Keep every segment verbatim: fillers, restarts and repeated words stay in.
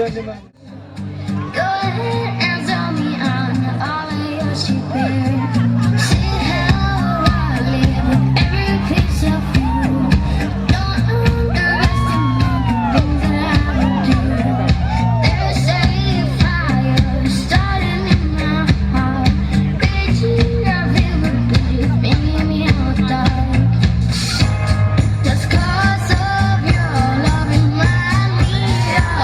Go ahead and sell me on all of your cheap beer. See how I live with every piece of you. Don't underestimate the things that I would do. There's a fire starting in my heart, raging everywhere, but you feel me in the dark. Just 'cause of your love, remind me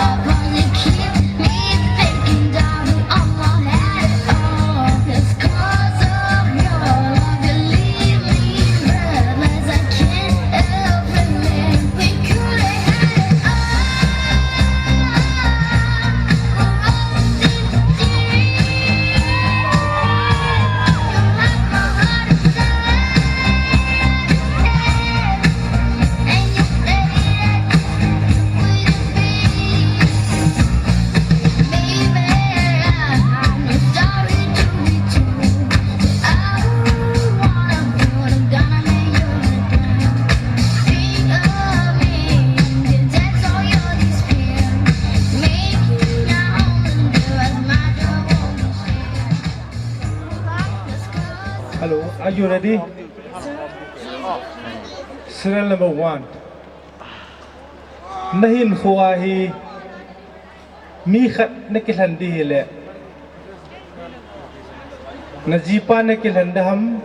of what you keep me thinking, darling. I'm not at all. Just 'cause of your love, you leave me breathless. I can't help feeling we could have had it all. We're all Hello, are you ready? Serial number one. Na hinkho a hi mi khat na kilhen ding hi leh, na jipa na kilhen ding ham,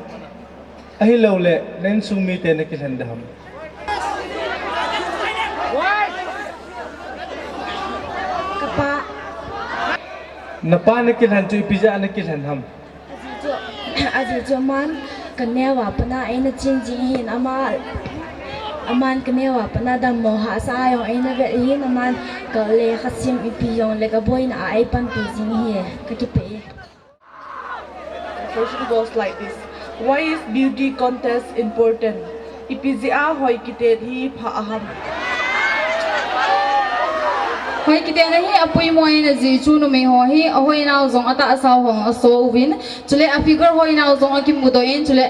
ahilou leh na insung mite na kilhen ding ham? Ka pa. Na pa na kilhen chu ipi jeh a na kilhen ham? Ajeh chu, ajeh chu aman ka neo a pat a eina chen jing ahin, ama, aman ka neo a pat a dammo hahsa a jong eina vet ahin, aman ka lekha sim ipi jong le ka boina a eipanpi jing ahi, ka kipah e. The question goes like this. Why is beauty contest important? Ipi jeh a hoi kitet hi pha aham? Hoi kitetna hi apoimo in, ajeh chu numei ho hi ahoinau jong atahsau hong aso uvin, chule a figure hoinau jong akimudoh in, chule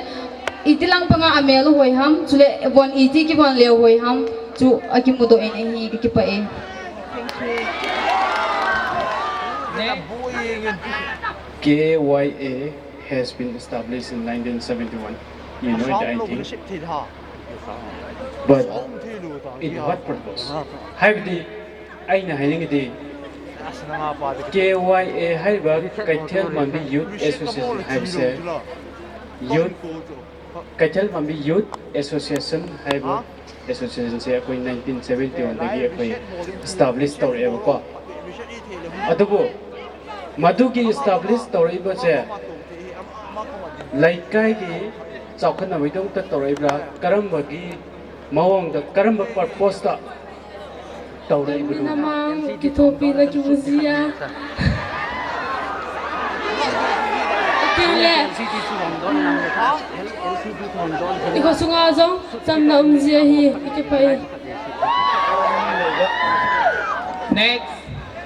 iti lang panga amel u hoi ham, chule von iti kivon leu hoi ham chu akimudoh in ahi, ka kipah e. Thank you. K Y A has been established in nineteen seventy-one. You know it, I think. But in what purpose? ꯍꯥꯏꯕꯗꯤ ꯑꯩꯅ ꯍꯥꯏꯅꯤꯡꯉꯤꯗꯤ K Y A ꯍꯥꯏꯔꯤꯕ ꯀꯩꯊꯦꯜ ꯃꯥꯟꯕꯤ Youth Association ꯍꯥꯏꯕꯁꯦ youth, ꯀꯩꯊꯦꯜ ꯃꯥꯟꯕꯤ Youth Association ꯍꯥꯏꯕ associationꯁꯦ ꯑꯩꯈꯣꯏ nineteen seventy-oneꯗꯒꯤ ꯑꯩꯈꯣꯏ establish ꯇꯧꯔꯛꯑꯦꯕꯀꯣ꯫ ꯑꯗꯨꯕꯨ ꯃꯗꯨꯒꯤ establish ꯇꯧꯔꯛꯏꯕꯁꯦ ꯂꯩꯀꯥꯏꯒꯤ ꯆꯥꯎꯈꯠꯅꯕꯒꯤꯗꯃꯛꯇ ꯇꯧꯔꯛꯏꯕ꯭ꯔꯥ, ꯀꯔꯝꯕꯒꯤ ꯃꯑꯣꯡꯗ, ꯀꯔꯝꯕ purposeꯇ ꯇꯧꯔꯛꯏꯕꯅꯣ? ꯅꯃꯥꯡ ꯀꯤꯊꯣꯛꯄꯤꯅ ꯀꯤꯕꯨꯖꯤꯌꯥ꯫ ꯀꯦꯂꯦ꯫ ꯏꯈꯣ ꯁꯨꯡꯉꯥꯖꯣꯡ ꯆꯝꯅ ꯎꯝꯖꯤꯌꯥ ꯍꯤ ꯏꯀꯦ ꯐꯩ꯫ Next.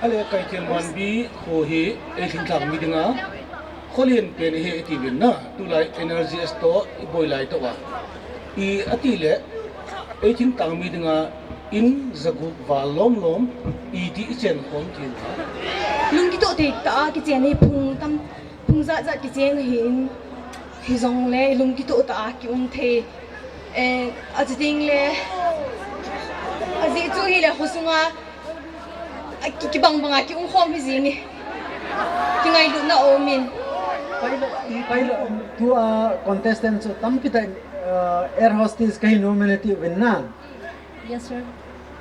Ale kaitel manbi ho hi ei thingtlang mi dinga kholian pen hi iti bin na, tulai N R G S to i boilai to wa. I ati le ei thingtlang mi dinga in zaguk val lom lom i ti i chen khom ti na. Lungkito te ta a kichen hi phung tam, phung zat zat kichen hi in, hi zong le lungkito ta a ki um the. Eh, a chi ting le, a zi chu hi le kho sunga, a ki, ki bang bang a ki um khom hi zi ni. Ki ngai lu na o min. Pilot, pilot, tu a contestant chu tampi ta, uh, air hostess ka hi nom e ti win na. Yes, sir.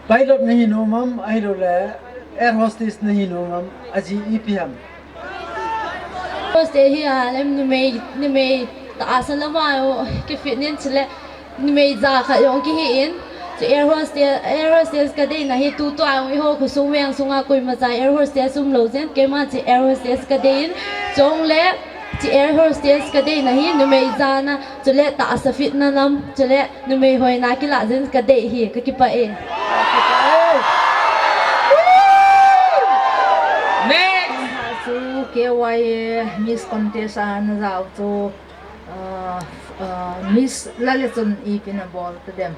Pilot na hi nom am, ahilou le air hostess na hi nom am, a zi ipi ham? Hostess hi a lem numei, numei ta a sa lama o, ke fit nin chile, numei za kha yong ki hi in. Chu air hostess, air hostess ka dei na hi tu tu a yong i ho khu sung weng sunga koima cha air hostess um lo zen, keima chi air hostess ka dei in. Chong le, chi air hostess ka dei na hi numei za na, chule ta a sa fit na lam, chule numei hoi na ki la zen ka dei hi, ka kipa e. Next! Chu K Y A Miss Contest a na zau chu, uh, uh, Miss Lalechun ipi na bol ta dem.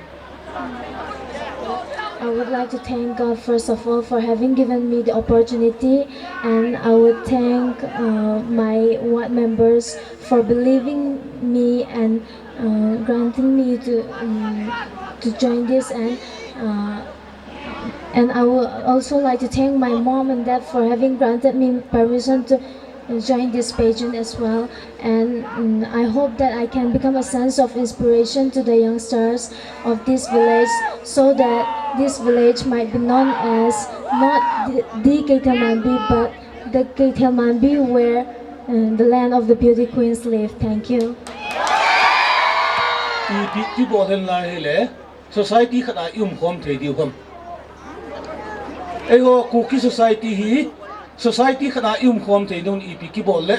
I would like to thank God, first of all, for having given me the opportunity, and I would thank uh, my ward members for believing me and uh, granting me to um, to join this, and uh, and I would also like to thank my mom and dad for having granted me permission to join this pageant as well. And mm, I hope that I can become a sense of inspiration to the youngsters of this village, so that this village might be known as not the, the Keithelmanbi, but the Keithelmanbi where mm, the land of the beauty queens live. Thank you. Ipi ti bol hen lai hi le, society khat a i um khom thei diu ham. Ei ho Kuki society hi, society khat a i um khom thei diu ipi ki bol le.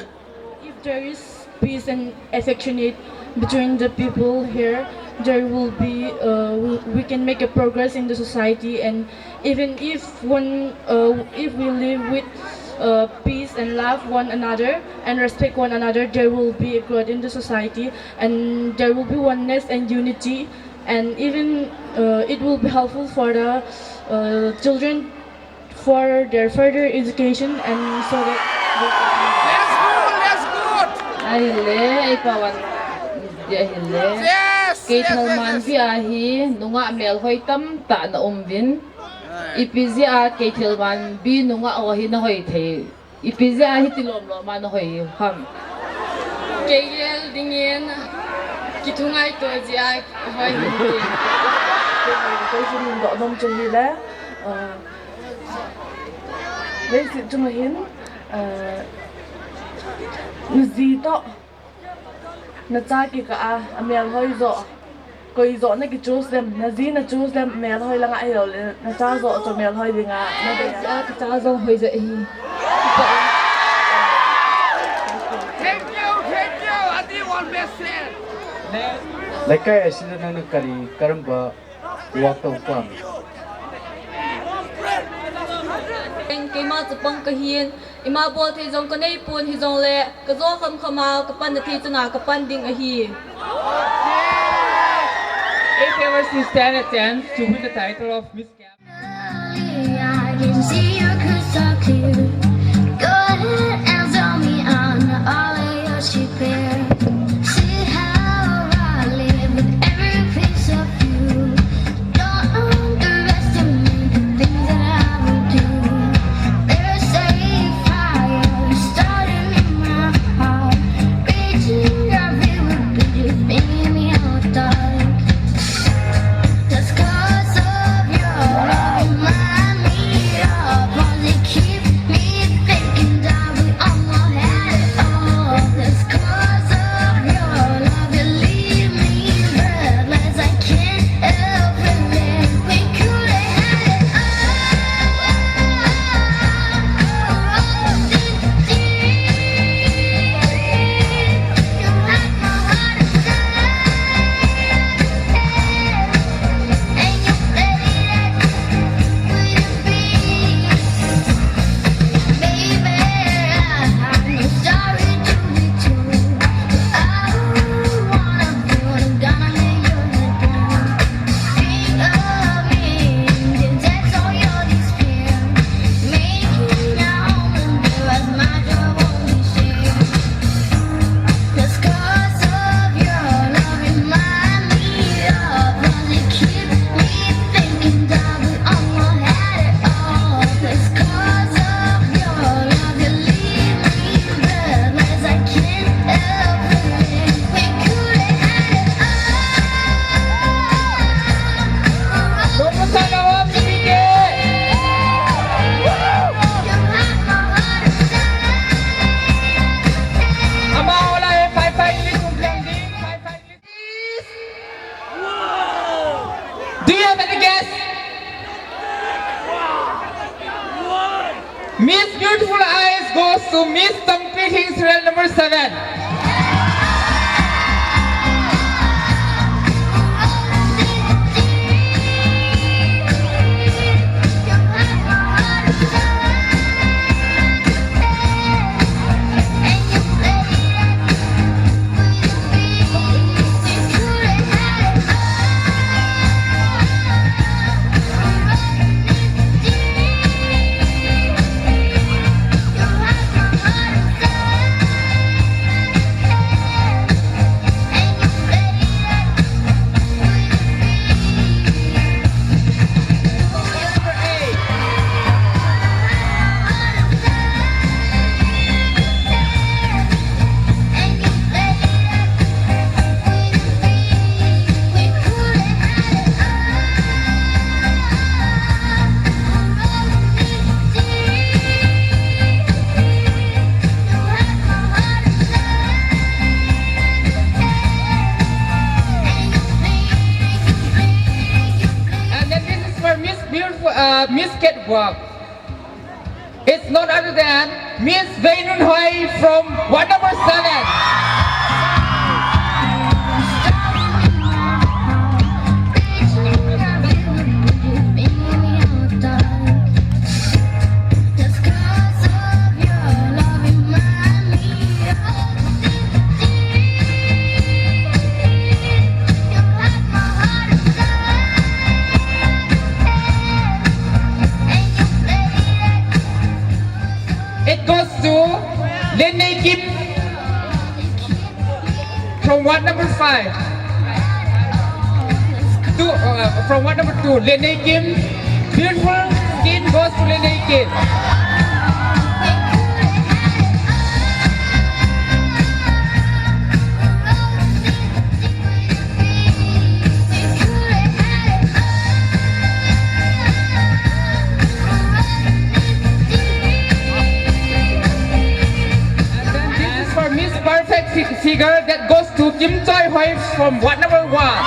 If there is peace and affectionate between the people here, there will be uh, we- we can make a progress in the society, and even if one uh, if we live with uh, peace and love one another and respect one another, there will be a growth in the society, and there will be oneness and unity, and even uh, it will be helpful for the uh, children for their further education, and so that they can That's good, that's good. Ahile, ei pawan dia ahile. Yes, yes, yes, yes. Keithelmanbi ahi nungah melhoi tam ta na um vin. Ipi jeh a Keithelmanbi nungah ho hi na hoi thei. Ipi jeh a hiti lom lom a na hoi ham. Keigel dingin kithungai to jia hoi. Kei chu min doh nom chu hi le. Leisit chung hin na ji toh na cha kikah a, a melhoi joh, koi joh na ki choose dem, na ji na choose dem, melhoi lang a hi lo le, na cha joh chu melhoi ding a na de. Ka cha jong hoi ja hi. Thank you, thank you. Adi one message. ꯂꯩꯀꯥꯏ ꯑꯁꯤꯗ ꯅꯪꯅ ꯀꯔꯤ ꯀꯔꯝꯕ ꯋꯥꯛ ꯇꯧꯕ ꯄꯥꯝꯃꯤ? Keima chapang kahin, ima bol thei jong kanei pon hijongle, kajo kham khama kapan thei chana kapan ding ahi. Ei Ever since ten at ten to win the title of Miss Camp. I can see your crystal clear. Go ahead and sell me on all of your cheap hair. See how I live with every piece of you. Don't underestimate the things that I will do. There's a fire starting in my heart. Reaching out, we will be just me and me on the dark. Just 'cause of your love, remind me of all that keep me thinking that we almost had it all. Just 'cause of your love, you leave me breathless. I can't help feeling we could have had it all. You had my heart inside. Do you have any guess? Miss Beautiful Eyes goes to Miss Tangpi Israel number seven. Uh, Miss Catwalk. It's none other than Miss Wei Nun Hoi from ward number seven. It goes to Lin Nei Kim from ward number five. Two, uh, from ward number two, Lin Nei Kim. Beautiful skin goes to Lin Nei Kim. And then this is for Miss Perfect Fi- Figure, that goes to Kim Choi Hoi from ward number one.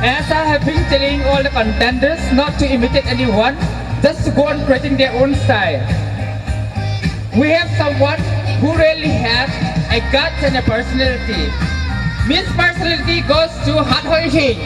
As I have been telling all the contenders not to imitate anyone, just to go on creating their own style. We have someone who really has a guts and a personality. Miss Personality goes to Hat Hoi Hing.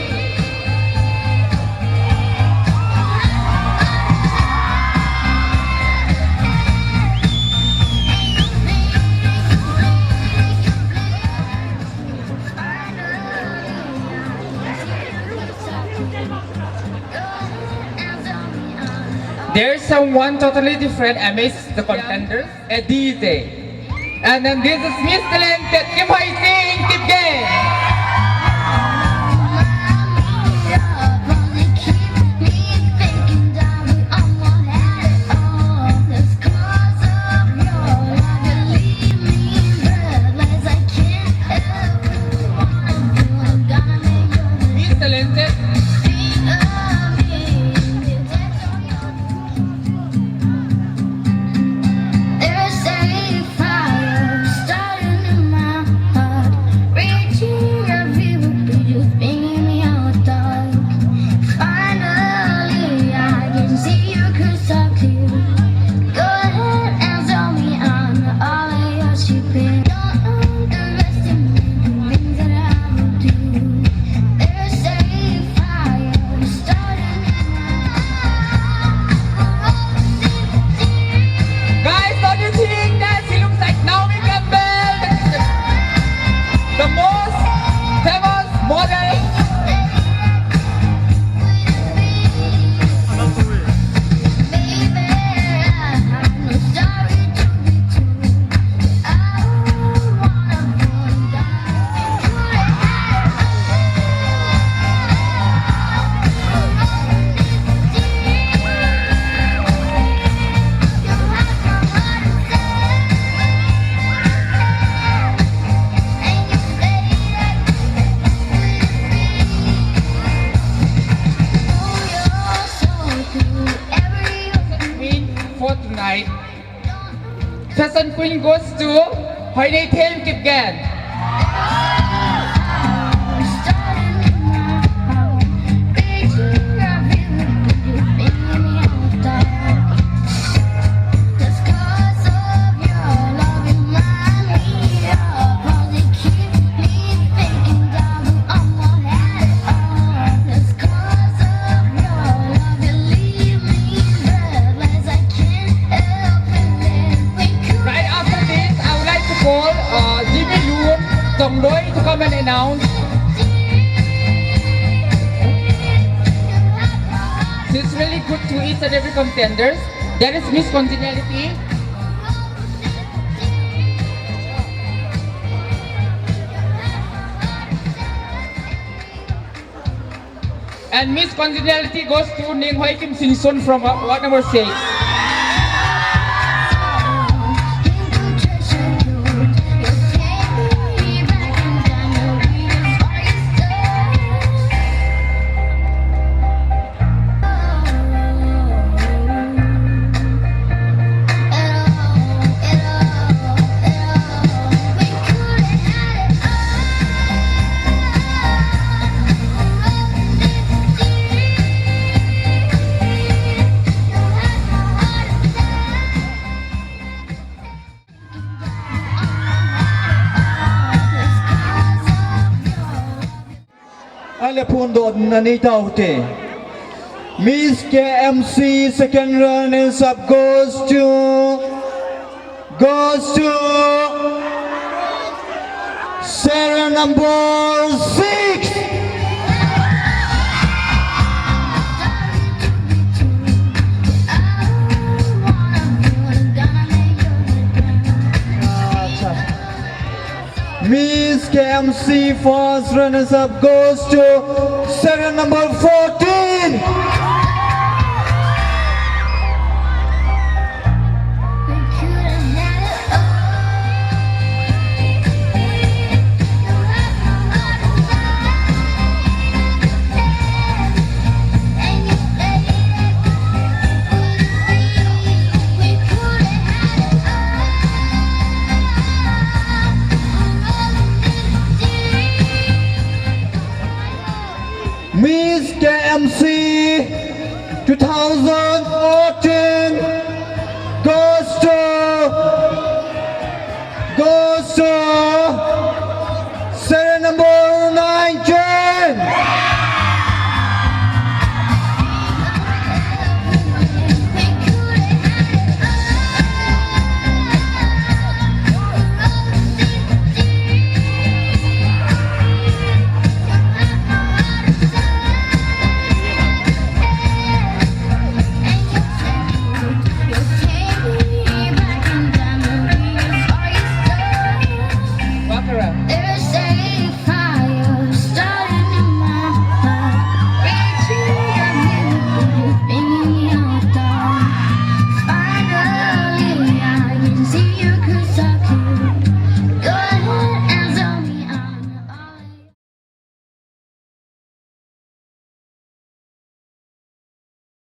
There's someone totally different amidst the contenders, a D J. And then this is Miss Talented, Kim Hoi Sing, Kip Gang. Miss Talented. Contestant queen goes to Hoinei Them Kipgen. Right after this, I would like to call uh, Jimmy Loon Tongloi to come and announce. She's really good to each and every contenders. There is Miss Congeniality. And Miss Congeniality goes to Ninghoi Kim Singson from uh, ward number six. Ale phun dot na ni tau te. Miss K M C second runners up goes to goes to serial number six. Miss K M C first runners up goes to serial number fourteen. M C two thousand